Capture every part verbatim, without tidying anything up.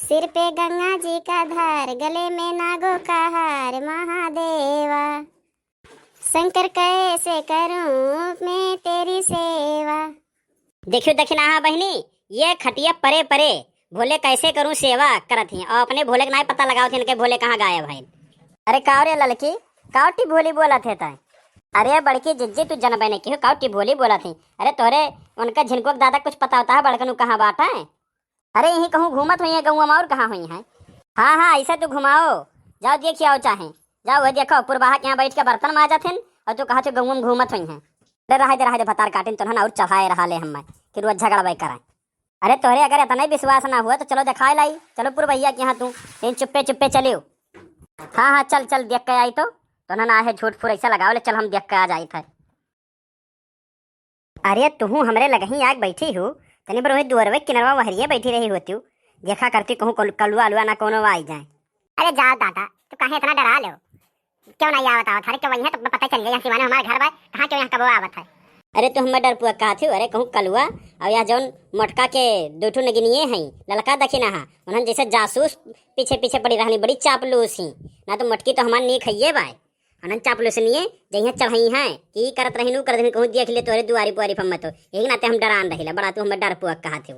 सिर पे गंगा जी का धार, गले में नागों का हार, महादेवा। शंकर, कैसे करूं मैं तेरी सेवा? देखियो दखिनहा बहिनी, ये खटिया परे परे भोले कैसे करूं सेवा करत ही, और अपने भोले के नाय पता लगावत ही, इनके भोले कहाँ गायब है। अरे काव रे ललकी, काव टिभोली बोलत है तय? अरे बड़की जिज्जी, तू जनबे नहीं किहो, काव टिभोली बोलत ही? अरे तोहरे उनका झिनकुआ के दादा कुछ पता होता है, बड़कनू कहाँ बाटे? अरे यहीं कहूँ घूमत हुई है गौवा में, और कहाँ हुई है? हाँ हाँ, ऐसे तू घुमाओ, जाओ देखि आओ चाहे, जाओ वह देखो पुरबाहा के यहाँ बैठ के बर्तन माजत हिन और तू कहत हो गौवा में घूमत हुई है। अरे रहे दे, रहे दे भतार काटिन, तोहन और चढ़ाए रहा ले हम कि रोज झगड़बे करें। अरे तोहरे अगर इतना ही विश्वास ना हुआ तो चलो दिखाए लाई, चलो पुरबहिया के यहाँ तू, लेकिन चुप्पे चुप्पे चलियो। हाँ हाँ, चल चल, देख के आई तो, तोहन ना है झूठ फूर ऐसा लगाओ ले, चल हम देख के आ जाइत है। अरे तुहू हमरे लगही आग बैठी हो, तनी बार वही दुअरवे किनरवा वहरिये बैठी रही होती, देखा करती कहूँ कल-, कलुआ अलुआ ना कोनो आई जाए। अरे जाओ दादा, तू काहे इतना डरा लेव? क्यों नहीं आवत आवत? अरे क्यों वही है तो पता चल जाए, यहाँ सिवाने हमारे घर बा, कहाँ क्यों यहाँ कबो आवत है? अरे तू हमें डरपुआ कहत हो, अरे कहूँ कलुआ, और यह जौन मोटका के दो ठो नगिनिये हैं, ललका दखिनहा, उन्हन जैसे जासूस पीछे पीछे पड़ी रहनी, बड़ी चापलूस ही, ना तो मोटकी तो हमार नीक हइये बाय। अनन चापलूसनिये जइहाँ चढ़इहाँ, कि ई करत रहिन, ऊ करत रहिन, कहूँ देख ले तोहरे दुआरी पुआरी पर मत हो। यही नाते हम डरान रहिला, बड़ा तू हमें डरपुआ कहत हो।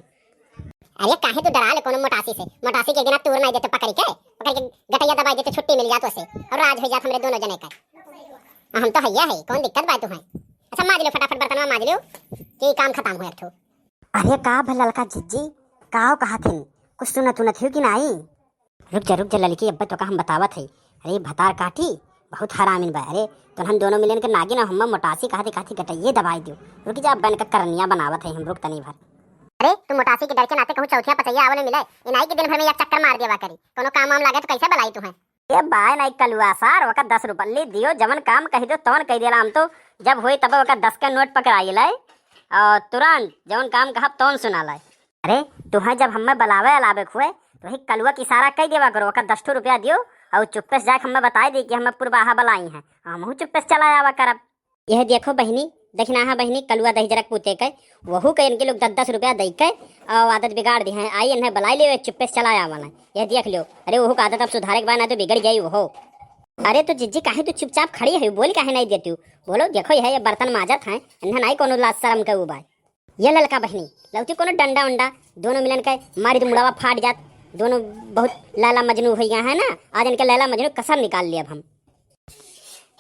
अरे काहे तू डरा ले कोनो मोटासी से? मोटासी के एक दिन तूर नहीं देते पकड़ के, पकड़ के गटैया दबाई देते, छुट्टी मिल जात उसे, और राज हो जात हमरे दोनों जने का। हम तो हइया है, कौन दिक्कत बाय तू है? अच्छा माज लो फटाफट बर्तनवा माज लो, कि काम खत्म हो एक ठो। अरे का भल ललका जिज्जी, का कहत हिन? कुछ सुनत उनत हो कि नाई? रुक जा, रुक जा ललकी, अब्बे तोका हम बतावत हई। अरे भतार काटी, बहुत हरामिन बा। अरे तोहन दोनों मिलन के नागिन, हम्मा मोटासी कहती कहती गटइये दबाई दियो। रुक जा, अब्बे इनका करनिया बनावत हई हम, रुक तनी भर। अरे तू मोटासी के डर के नाते कहूँ चौथिया पचैया आवले मिले, इनाई के दिन भर में एक चक्कर मार देवा करी, कोनो काम वाम लागे तो कैसे बलाई तू है? ए बाय नाई कलुआ सार, ओका दस रुपया ले दियो, जवन काम कही दो तवन कही देला। हम तो जब होई तब ओका दस के नोट पकड़ाई लाई और तुरंत जवन काम कहब तवन सुना लाई। अरे तुहें जब हमें बुलावे अलावे खुए तो वही कलुआ के इशारा कई देवा करो, ओका दस ठो रुपया दियो और चुप्पे से जाके हमें बताई दे कि हमें पुरबाहा बुलाई है, हमहू चुप्पे से चला आवा करब। यह देखो बहिनी, दखिनहा बहिनी, कलुआ दहिजरा के पूते के, वहू के इनके लोग दस दस रुपया दई के और आदत बिगाड़ दी हैं। आई इन्हें बुलाई ले, चुप्पे से चला आवा ना। यह देख लियो, अरे वहू का आदत अब सुधारे के बाद ना तो बिगड़ जाई वहू। अरे तो जिज्जी काहे तू चुपचाप खड़ी है, बोल काहे नहीं देती हूँ? बोलो, देखो यह ये बर्तन माजत हैं, इन्हें नहीं कोनो लाज शर्म के उबाय। ये ललका बहिनी, लौती कोनो डंडा उंडा, दोनों मिलन के मारी तो मुड़वा फाट जात। दोनों बहुत लैला मजनू हो गया है ना, आज इनके लैला मजनू कसर निकाल लिया अब हम।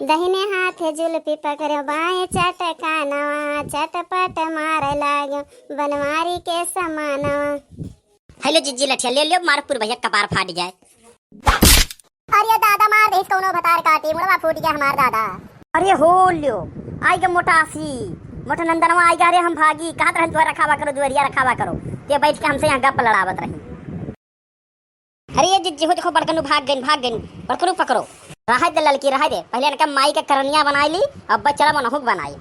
दहिने हाथे जुल्फी पकड़ो, बाएं चटकानवा, चटपट मारे लाग्यो, बनवारी के समानवा। हेलो जिज्जी लठिया, ले लियो, मार पुरबहिया कपार फाट जाए। अरे दादा, मार देहिस कौनो भतार काटी, मुड़वा फूट गया हमार दादा। अरे हो लियो, आई गे मोटासी, मोटा नंदनवा आई गे। अरे हम भागी, कहत रहन तुहरा रखावा करो, दुअरिया रखावा करो, ते बैठ के हमसे यहाँ गप लड़ावत रही। अरे ये जिज्जी हो, देखो बड़कनू भाग गइन, भाग गइन, बड़कनू पकड़ो। रहे दे ललकी, रहे दे, पहले इनका माई के करनिया बनाई ली, अब चला मनहुक बनाई।